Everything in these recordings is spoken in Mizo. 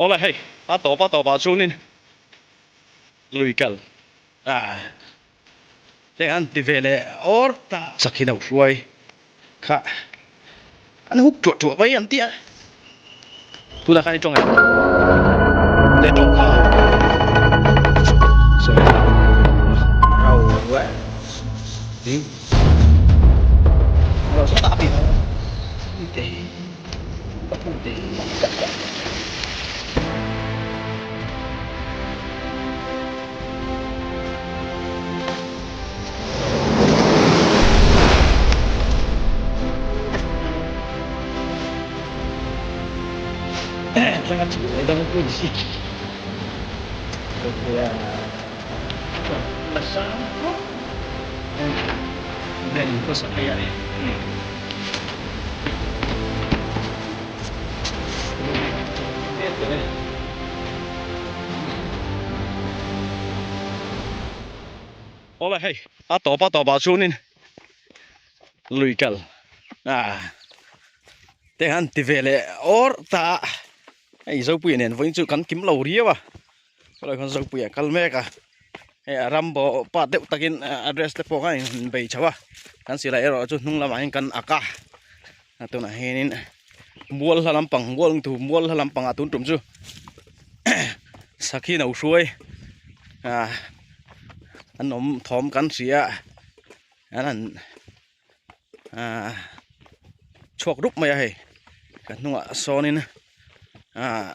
Awle hei a tawp a tawpah chuanin lui kal ah te an ti ve leh awr ta sakhi no hruai kha an huk tuah tuah mai an tia tunah khan i tawng em te tawng kha sawi rau eh hmm Awle hei a tawp a tawpah chuanin lui kal ah te han ti ve leh awr ta a hei Zopuia nen vawiin chu kan kim lo riau a chulai khan Zopuia a kal mek a hei a ram pawh pa deuh takin address te pawh kha in bei chho a kan silai erawh chu hnung lamah hian kan ak a tunah hianin mual hla lampang mual thu mual hla lampangah tun tum chu sakhi no hruai ah an awm thawm kan hria an han ah chhuak rup mai a hei ka hnungah sawnin ah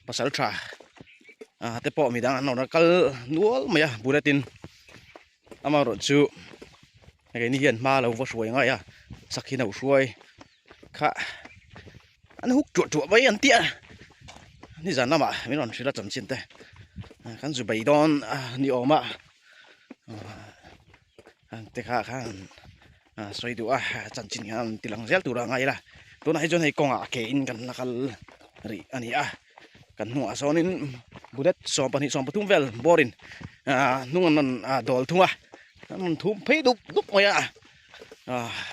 pasal tha ah te pawh midang an rawn kal nual mai a bullet in amaherawhchu keini hian hma lo va hruai ngai a sakhi no hruai kha an huk tuah tuah mai an tia nizan lamah min rawn hrilh a chanchin te kan zu bei dawn a ni awm a te kha khan sawi duh a chanchin khan ti lang zel tur a ngai la tunah hi chuan hei kawngah ke in kan la kal rih a ni a kan hnungah sawnin bullet 12 13 vel bawr in hnung an rawn dawl thung a an rawn thum phei dup dup mai a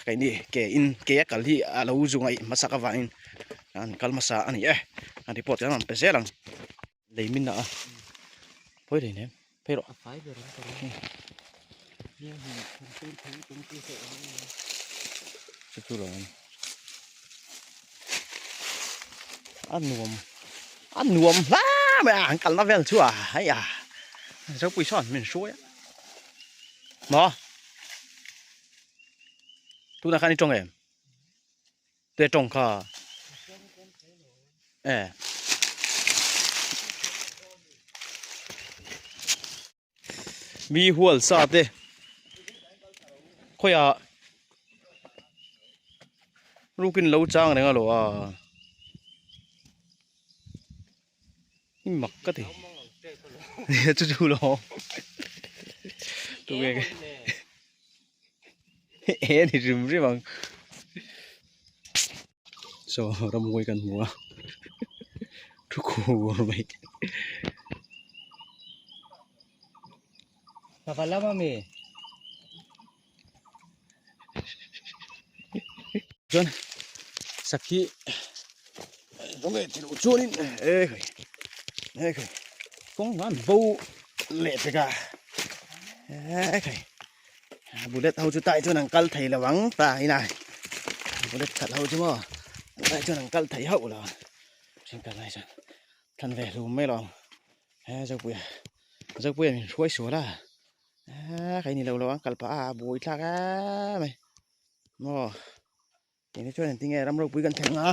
keini ke in ke a kal hi a lo zu ngaih hmasak avangin an kal hmasa a ni e an report kan rawn pe zel ang lei min ah a pawi rei nem phei rawh chu chu lo a nuam a nuam hla mai a an kalna vel chu a hei a ropui sawn min hruai a maw tunah khan i tawng em te tawng kha e mi hual sa te khawiah rukin lo chang reng a lo a mak ka ti chu chu lo tu nge e ni rim rim ang so ramngawi kan hmu a thu khur mai chuan sakhi rawng eh tih loh chuanin e khai e khai kawng an bo leh pek a e khai bullet ho chu tai chuan an kal thei lo ang ta ina bullet khat ho chu maw tai chuan an kal thei hauh lo a kal lai chuan thlan ve hlum mai lo ang he zopuia zopuia min hruai sual a. Eee kei ni lo lo ang kal pah a buai thlak em mai maw eng te chuan engtin nge ram ropui kan thleng a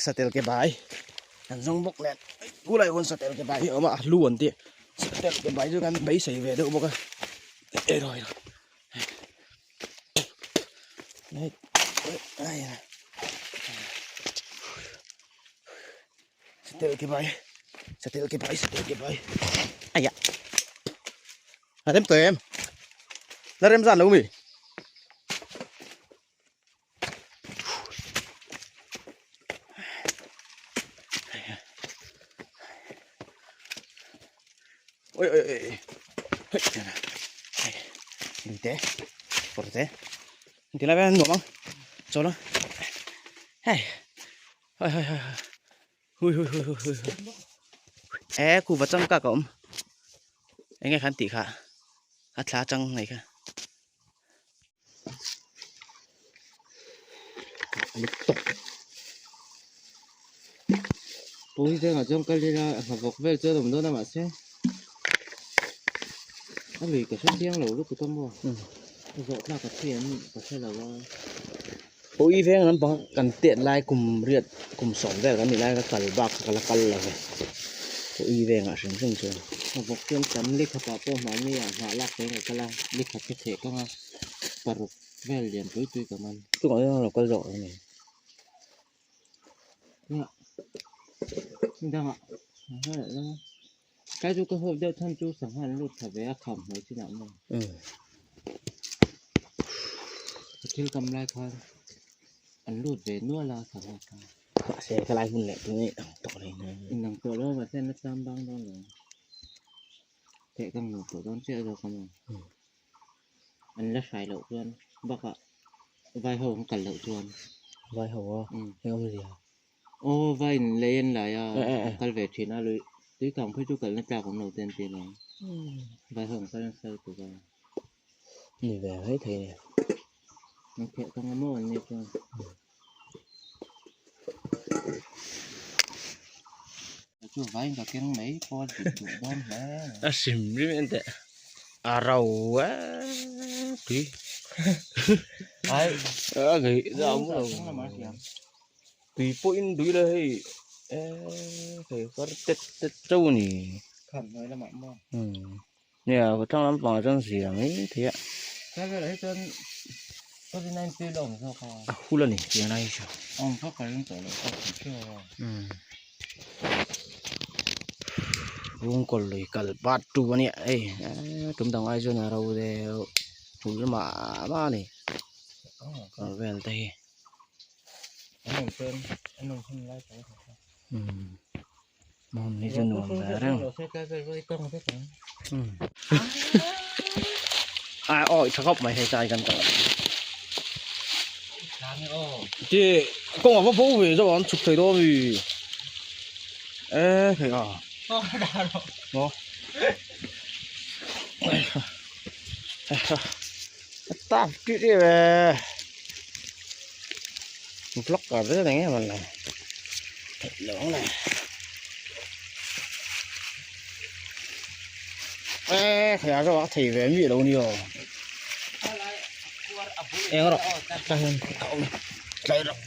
satel ke bai kan zawng bawk nen kulai hun satel ke bai hi a awm a a hlu an tih satel ke bai chu kan beisei ve deuh bawk a e rawh e rawh Satel ke bai satel ke bai satel ke bai ai ah a rem tawh em la rem zan lo mi ôi ôi ôi ôi đừng té bỏ té thì là bên nuông cho nó hey. Hai hai hai hai. Hui hui hui hui hui. E kuva changka ka awm. Enge khan tih kha a thla chang nei kha. Pawh hi chuan kal ila hna vawk vel chu a awm dawn a mahse a lui ka hre chiang lo lutuk a maw zawh tlak a thi an ka hre lo a. Pawh hi veng lampang kan tet lai kum riat kum sawm vel kan nih lai ka kal bak kha ka la kal lo ve pawh hi vengah hrim hrim chuan. Hna vawk chuan tam likhat ah pawh mahni ah hnah lak te ka kal a likhat ka chheh kang a paruk vel lian pui pui ka man. Chungah hian a lo kal zawk a ni. Dangah kai chu ka hawp deuh chhan chu sangha an lut thla ve a kham hnuai chinah maw ka thil kam lai khan an lut ve nual a sangha kha mahse ka lai hun leh tun a inang tawh lo inang tawh lo mahse an la cham bang dawn lo teh ka hmu tawh dawn chiah zawk a maw an la hrai loh chuan bakah vai ho an kal loh chuan vai ho a eng awmzia aw vai in lei an lai a an kal ve thin a lui tui kang phei chu kalna tlak awm lo te an ti lo vai ho an kal nasa lutuk a ni ve mai thei ni an kheh kang a maw an ni chuan. Chu vai ka keng mai pawh a dik duh dawn hle. A hrim rim en teh a ro a tui ai a ngei a awm lo tui pawhin tui la hei e hei kar tet tet chauh a ni. Khan hnuai lamah maw. Nia ka thlang lampangah chuan zir ang mai thei a. Tlai velah hi chuan covid 19 la awm zawk a. A hul a ni tiang lai hi chu. Awm vak ka ring tawh lo ka hmu theuh a. Umm Bungkawl lui kal part 2 a nia hei tum dang ai chuan a ro deuh hul mah mah a ni kawr vel te hi. Umm. Hmun hi chu nuam ve reng ai awi tha khawp mai hei tlai kan kal ti kawng a va bo ve zawk ang chhuk thei dawn mi e thei a maw tak tih tih ve block a vel eng em an lo theih loh ang le e thei ah zawk a thei ve miah lo nia eng rawh tlai hian a awm tlai rawh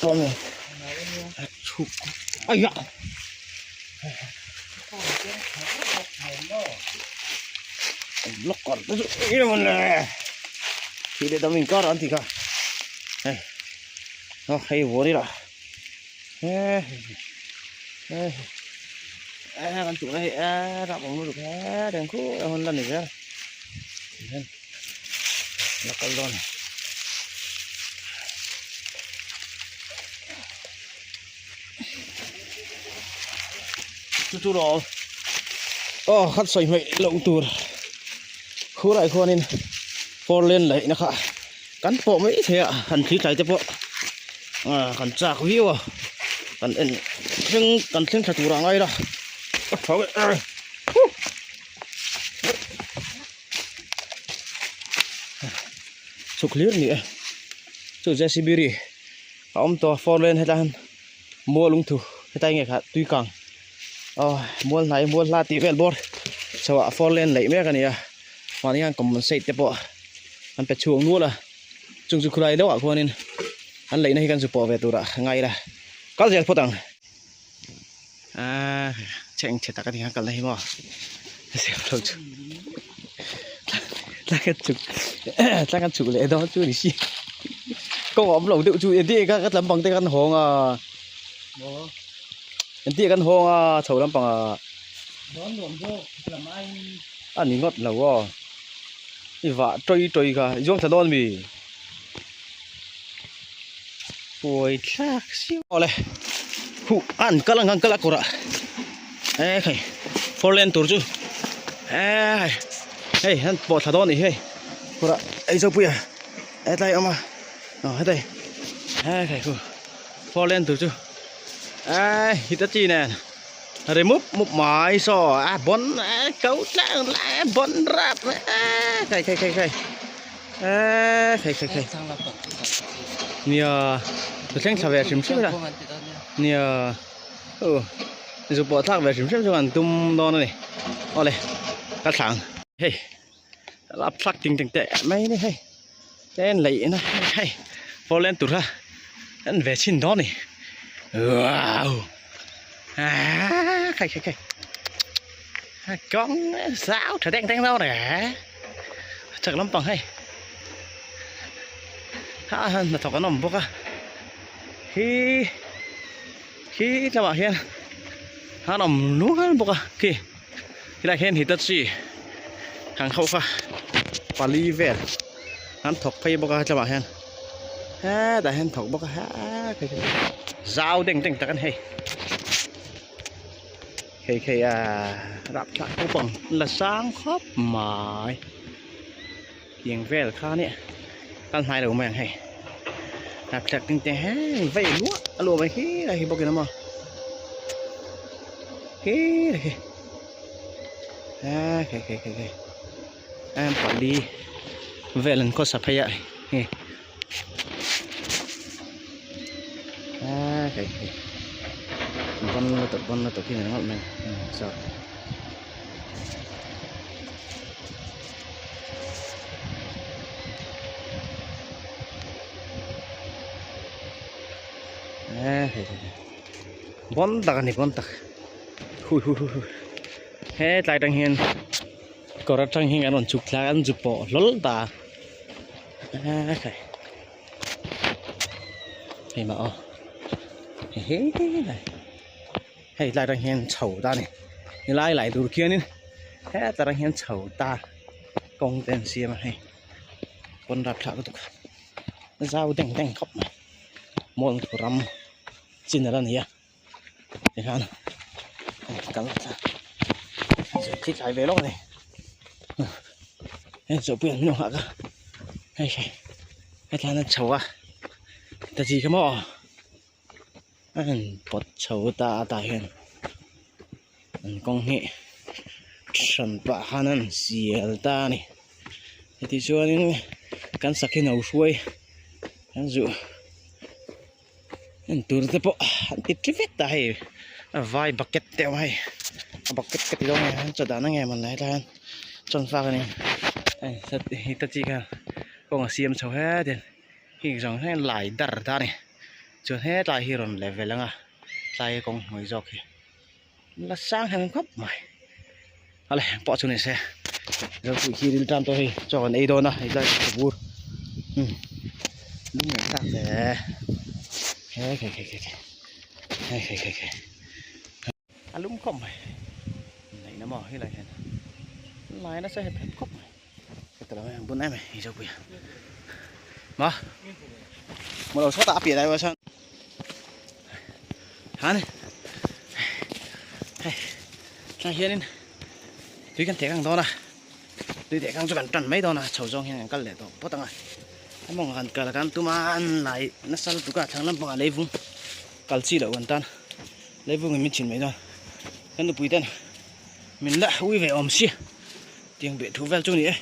chuan chhuk ai ah block kawr te chu eng emaw le thih leh dam inkar an tih kha hei hei vuan ila. He he he kan chungah hei e rap awm lutuk he reng khu a hun la ni zel hian la kal dawn chu chu lo aw khat sawi hmeih loh tur khurah khuanin four lane laih na kha kan pawh mai thei a han thli tlai te pawh ah kan chak viau a kan en thleng kan thleng thla tur ah ngai ila a tha e huh chhuk hlir ni e chu JCB ri a awm tawh a four lane hetlai hian mual lungthu hetlai nge kha tui kang aw mual hnai mual hla tih vel bawr chho ah four lane laih mek a ni a mahni hian compensate te pawh an pe chhuak nual a chung chu khulai deuhah khuanin an leihna hi kan zu pawh ve turah a ngai ila kal zel phawt ang aaa chheng chhe tak a ni a kalna hi maw siam lo chu tlai kan chhuk tlai kan chhuk leh dawn chu a ni si kawng a awm lo deuh chu engtin nge ka lampang te kan hawng a engtin nge kan hawng a chho lampang ah a ni ngawt lo aw. I vah tawi tawi kha i zuang thla dawn mi buai thlak siau awle huh an kal ang an kal a kawrah e hei four lane tur chu e hei hei an pawh thla dawn a nih hi hei kawrah eizopuia hetlai a awm a aw hetlai he hei khu four lane tur chu. A Hitachi nen ri mup mup mai saw a bon a ko tlang la bon rap a khai khai khai khai a khai khai khai nia thleng thla ve hrim hrim la nia u zu pawh thlak ve hrim hrim chu an tum dawn a ni awle ka thlang hei lap thlak ting teng teh mai ni hei Len leih na hei Poland tura an ve chhin dawn ni wow ah khai khai khai kawng zau tha deng deng dawn nè chak lampang hei ha hnathawk an awm bawk a hi khi lamah hian an awm nual bawk a khi helaiah hian Hitachi ang ho kha pali vel an thawk phei bawk a hetlaiah hian hetah hian thawk bawk a heee zau deng deng tak a ni hei hei khi ahh rapthlak naupang la sang khawp mai tiang vel kha nia kal hnai lo mai ang hei rapthlak ding te heng vei luah a luah mai khi lai hi bawk in a maw khi lai khi a khi khi khi khi em pali vel an khawsa phei a hei a khi khi bon lutuk bon lutuk hi ni ringawt mai saw. Bon tak a ni bon tak hui hui hui hui hetlai atang hian kawr atang hian an rawn chhuk thlak a an zu pawh hlawl ta a khai hei mah aw hehe hei tlai atang hian chho ta a ni helai lai tur khianin hetah atang hian chho ta kawng te an siam a hei pawn rapthlak lutuk zau deng deng khawp mai mall ram chin ala ni a tikhan kal khi thlai ve lawk a ni hei chawhpui an hnung ah kha hei hei hetlai hian a chho a ta chi kha maw. A han pawt chho ta a tah hian an kawng hi hran pah khan an sial ta a ni heti chuanin kan sakhi no hruai an zuh en tur te pawh an ti ṭi vek ta hei a vai bucket te a awm a hei a bucket ka ti dawn nge an chaw dahna nge mawn lai hian chuan fak a ni hei ta chi khan kawng a siam chho het in. Heng zawng hian lai dar ta a ni chuan hetlai hi rawn level ang a tlai kawng hnuai zawk hi la sang hem khawp mai a le pawh chu ni se zopui hi ril tan tawh hei chaw kan ei dawn a hei tlai ka bur umm lung leh tak ve he khe khe khe khe khe khe khe a lum khawp mai neihna maw helai hian lai nasa hep hep khawp mai. Ka lo ang bun em hi zo pui ma mo lo sawtah a pian ai chuan han hei tlai hianin tui kan teh kang dawn a tui teh kang chu kan tan mai dawn a chho zawng hian kan kal leh tawh phawt ang a hmawng han kal kan tum a an lai nasa lutuk a thlang lampangah leivung kal chi loh kan tan leivungin min chhin mai dawn kan nupui ten min la ui ve awm si. Tiang beh thu vel chu ni e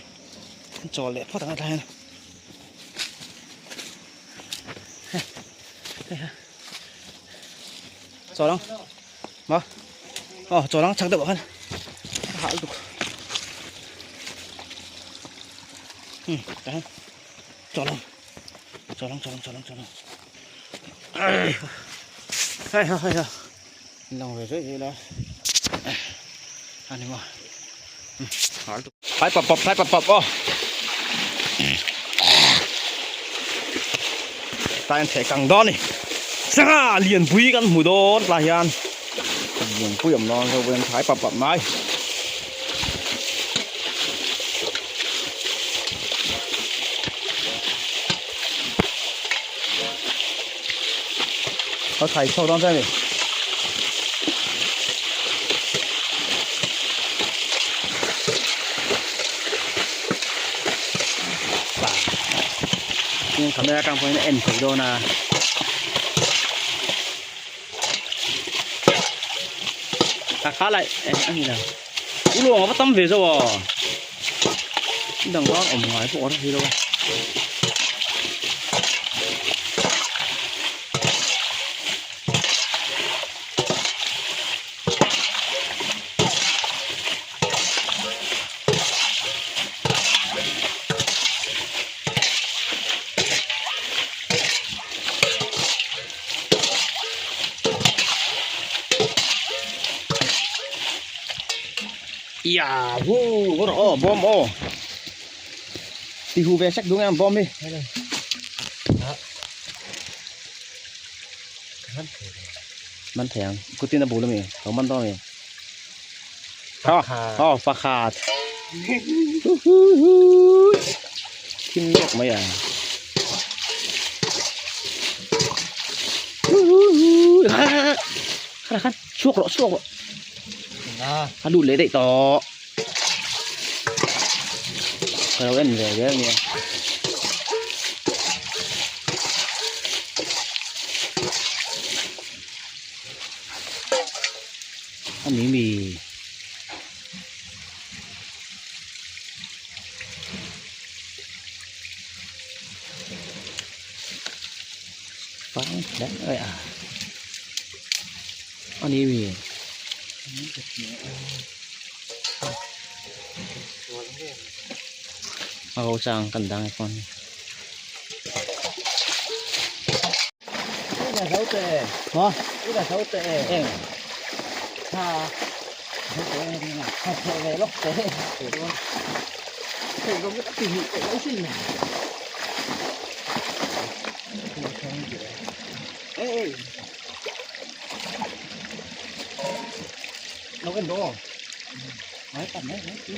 an chawl leh phawt ang atlai hian chawl ang ma aw chawl ang chak deuh ah khan a hah lutuk um tah hian chawl ang chawl ang chawl ang chawl ang chawl ang ai hei ha hei ha lang ve zui zui la ani maw Phai pap pap phai pap pap aw tlai an theh kang dawn ni sangha lianpui kan hmu dawn tlai hian lianpui awm dawn zo an phai pap pap mai a thai chhuak dawn chian a ni. Tin camera atang pawhin a en thei dawn a. Kha kha lai a ni lo. U luang a va tam ve zo a. Dang khan awm ngai pawh a hre lo a. Yahoo! Có rõ bom ô. Thì hù về sách đúng em bom đi. Man thei kutin a bul ami lo man dawn ami aw pakhat thim lawk mai a khan khan chhuak rawh chhuak rawh a lut leh daih tawh ka lo en ve zel ania. A ni mi pang hle a a ni mi. A ho chang kan dang e phone hi. Maw? Eng? Nó gần đó. Nói tầm đấy, nói chứ.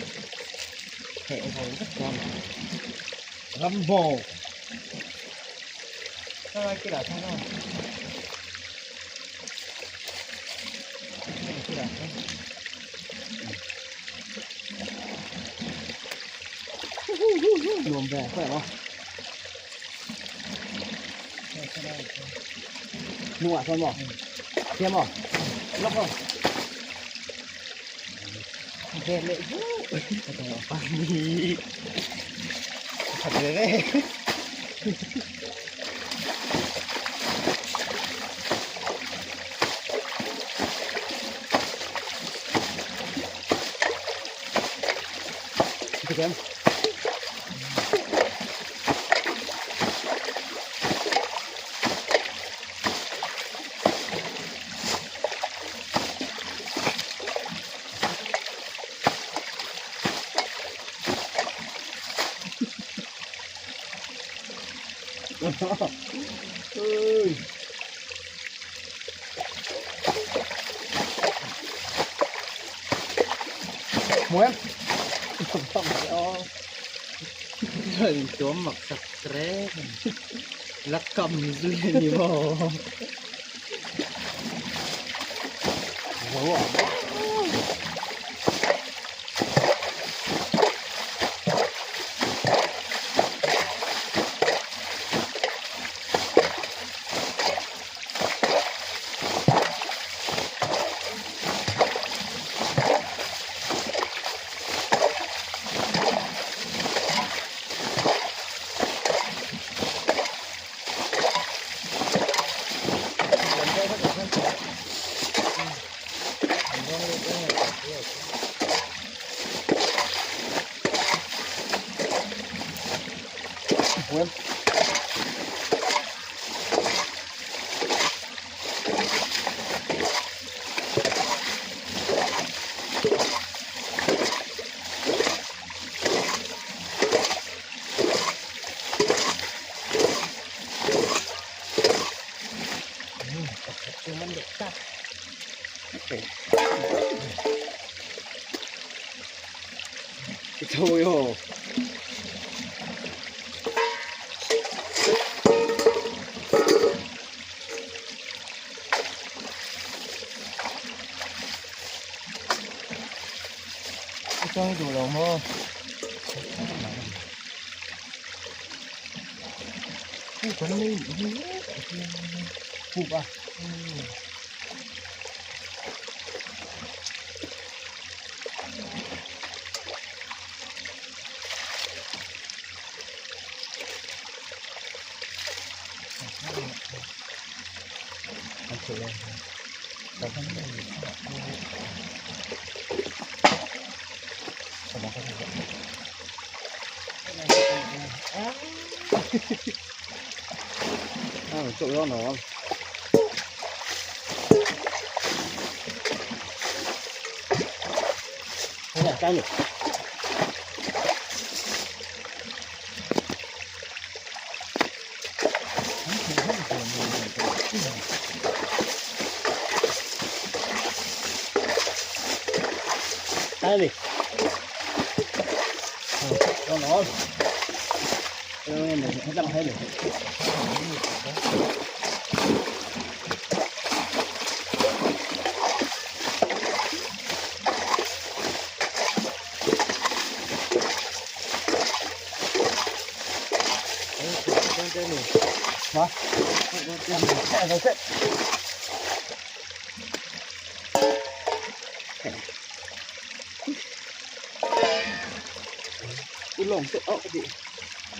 Thẻ rồi rất còn. Rumble. Sao cái đảo không? Cái đảo không? Luồng về khỏe không? Nụ à thôi mò. Xem mò. Lóc không? Về lệ vũ. Thật đấy. Được em. Ơi. Muối Rồi chúa mặc sạch ré lắc cầm dưới ni bo. Muối. Thôi hồ. Trong đủ lòng mơ. Phụ à. À, chỗ đó nó thế là cái nhỉ? Cái gì? Nó nó mình hết năm hết rồi. Hả? Ulong tự ốc gì?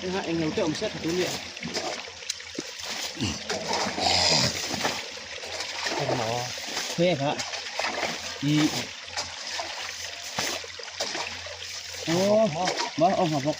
Anh hai anh tự ông xét tôi miệng. Thế hả? Ý. Ô, mà ông học học.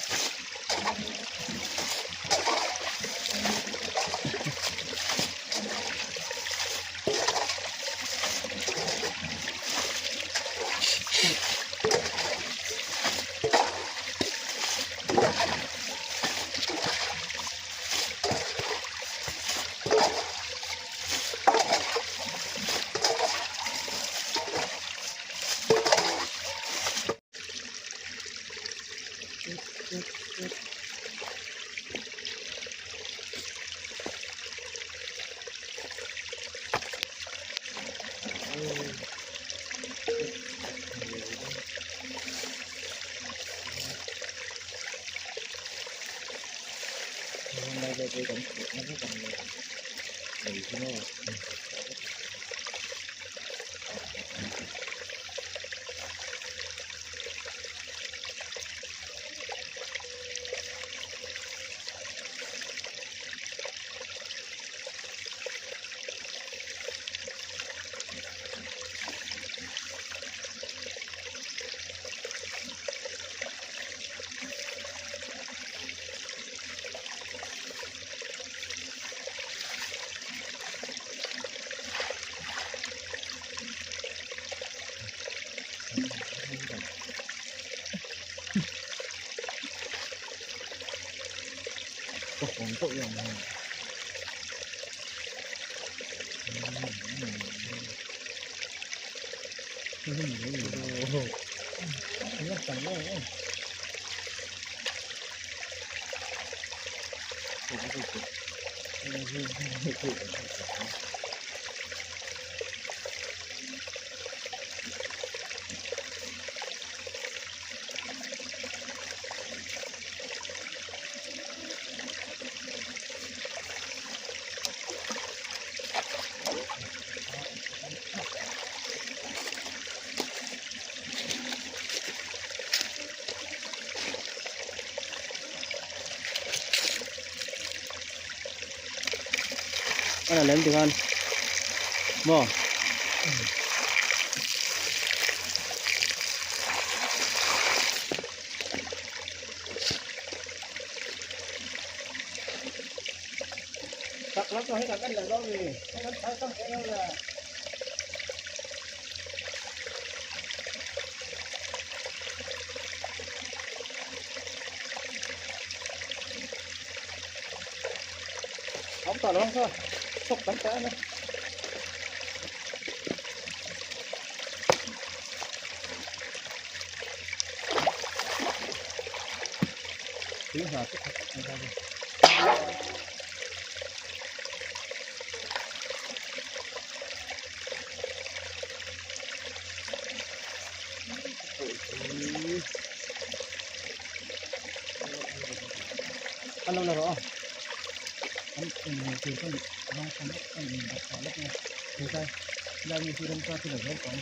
Cái là lem được ăn. Mò. Cắt lắm rồi, hết cả cái là đó gì? Cái cái cái là không tao lắm thôi. Sốc tấm cá nữa. Tiếng hòa tức thật ra đi. Ăn đâu là rõ. Ăn từ con nó không biết con nhìn đặt vào lúc này. Từ đây, đang như khi đông ca thì là hết còn.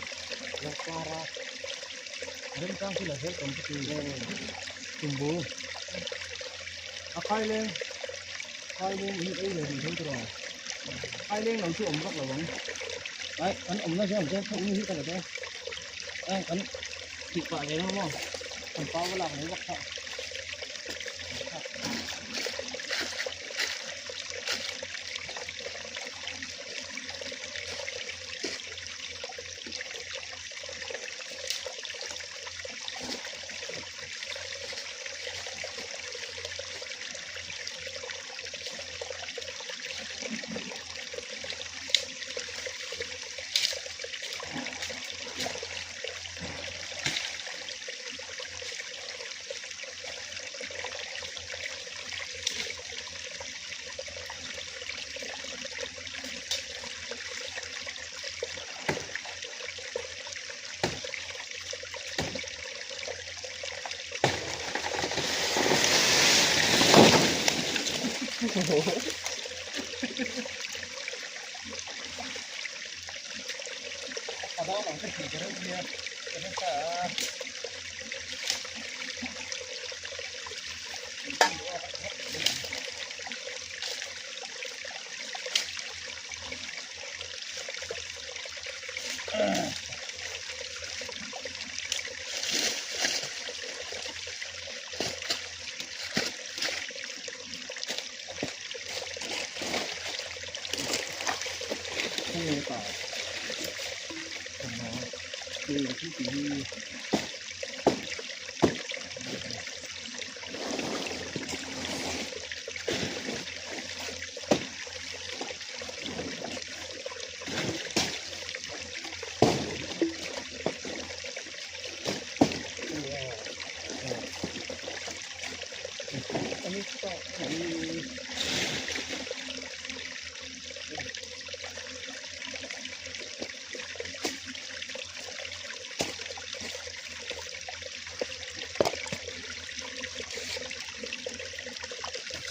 Đông ca thì là hết còn cái gì. Cùng bố. À khai lên. Khai lên những ấy là gì thế rồi. Ai leng lo chu awm vak lo ang. Ai kan awmna zawng zawng kha ui hi ka la dawn. Ai kan tih pah ve maw kan pau va lak mai vak kha.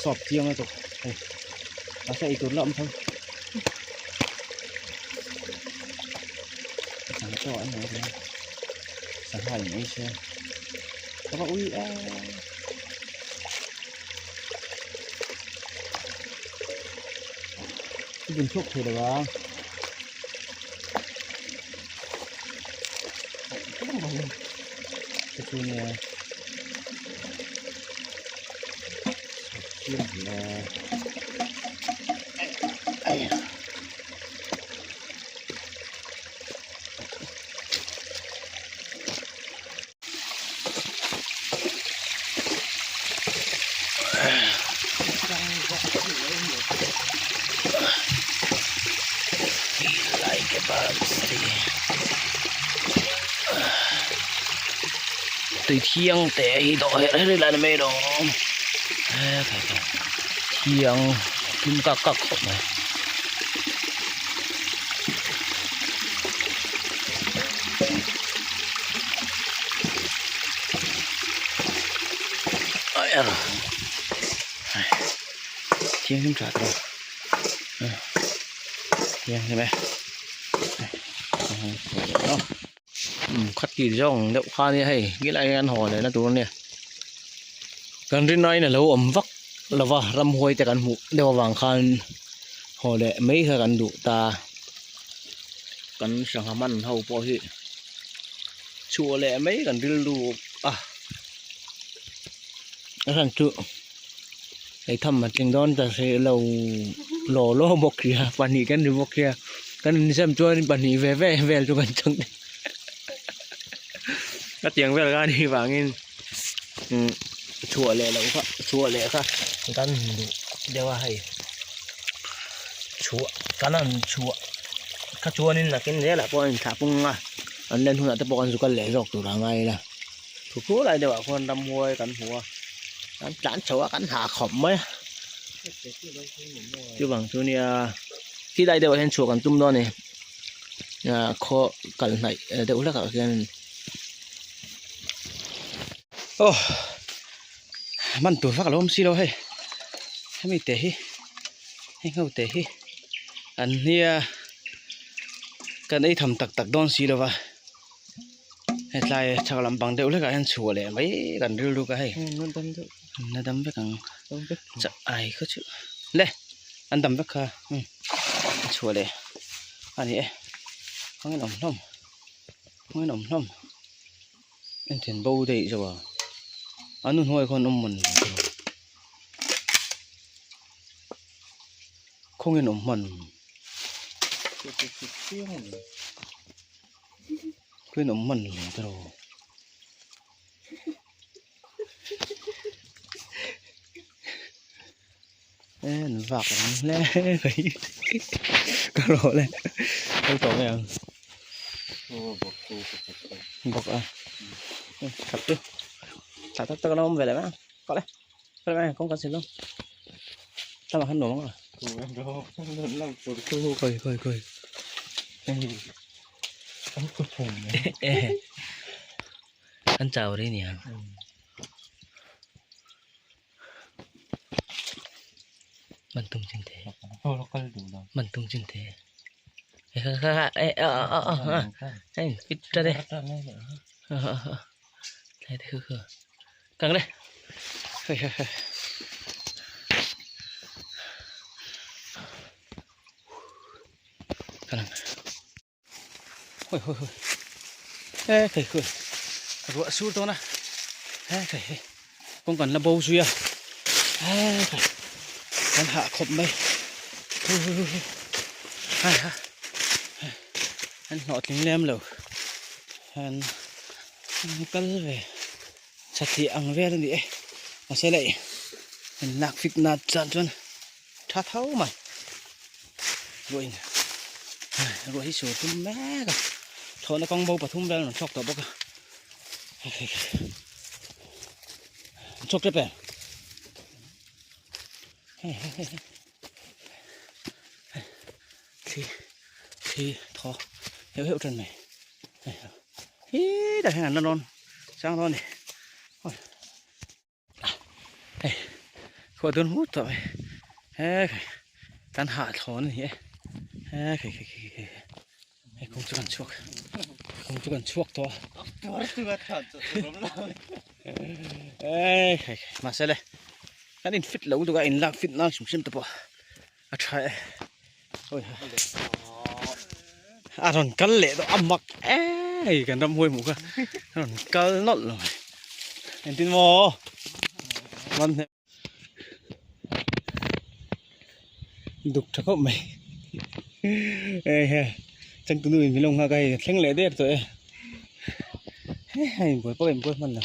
Sawp chiang a chawp hei mahse eitur la awm tho sangha chaw an nei a sangha in ei se ka va ui e. I bun chhuak thei lo a. Chu chu nia. Tui thiang te hi dawh herh herh ila ni mai lawm thiang kim kak kak khawp mai. Thianghlim tha tawh thianghlim e khati zawng deuh kha ania hei ngilai hian haw leh na tur ania kan rin aiin alo awm vak lova ramhuai te kan hmuh deuh avang khan haw leh mai kha kan duh ta kan sangha man ho pawh hi chhuah leh mai kan rilru a a hran chu ei tham a tling dawn ta hrih lo law law bawk sia pahnih kan ri bawk sia kan inzem chuan pahnih ve ve vel chu kan chang a tiang vel kha anih vangin umm chhuah leh loh kha chhuah leh kha kan duh deuh a hei chhuah kan han chhuah kha chuanin nakin zelah pawh a inthlah pung a an len hunah te pawh kan zu kal leh zawk tur a ngai ila. Thu thu lai deuh ah khuan ramhuai kan hmu a kan tlan chho a kan hah khawp mai a chuvang chu nia khi lai deuh ah hian chhuah kan tum dawn a ni ah khaw kal hnaih deuh hlek ah khian aw man tur vak a lo awm si lo hei hemi te hi heng ho te hi an nia kan ei tham tak tak dawn si lo va. Hetlai chhak lampang deuh hlekah hian chhuah leh mai kan rilru ka hei na dam vek ang chak ai khaw chu le an dam vek kha. chhuah leh a ni e kawngin awm hlawm kawngin awm hlawm engtin bo daih zo a a nu hnuai khawn awm mawn kawngin awm hman kawngin awm hman lo tiraw. En vak ang hle mai ka rawh le kal tawh mai ang bawk a khat chu tha tak tak an awm ve leh mai ang kawh le kawh le mai ang kawng kan sil dawn tlangah khan nuam ang a khawi khawi khawi an chau rei nia. Man tum chin the man tum chin the kha kha kha e a a a a a fit ta de thai the kha kang le hei hei hei kalang Hoi hoi hoi he khei khui ruah sur dawn a he khei hei kawng kan la bo zui a he khei kan hah khawp mai hu hu hu hu ha ha an hlawh tling lem lo an kal ve satliah ang vel a ni e mahse leh in lak fik nat chan chuan tha tho mai ruahin ruah hi sur tum mek a thlawhna kawng bo pathum vel an rawn chhuak tawh bawk a an chhuak tep em hei hei hei hei thli thli thaw heuh heuh tan mai hi tah hian an la rawn chang dawn a ni. Hei khuah dun hut tawh mai he khai kan hah thlawn a ni e he khai khai khai khai hei kawng chu kan chhuak kawng chu kan chhuak tawh a he khai mahse le kan in fit lo lutuk a in lak fit nan hrim hrim te pawh a tha e a rawn kal leh tawh a mak em kan ram huai hmuh kha a rawn kal nawlh lo mai engtin maw man hne duk tha khawp mai hei he changtunu in min lo nghak a hei a thleng leh der tawh e hei buai pawh a inbuai hman lo.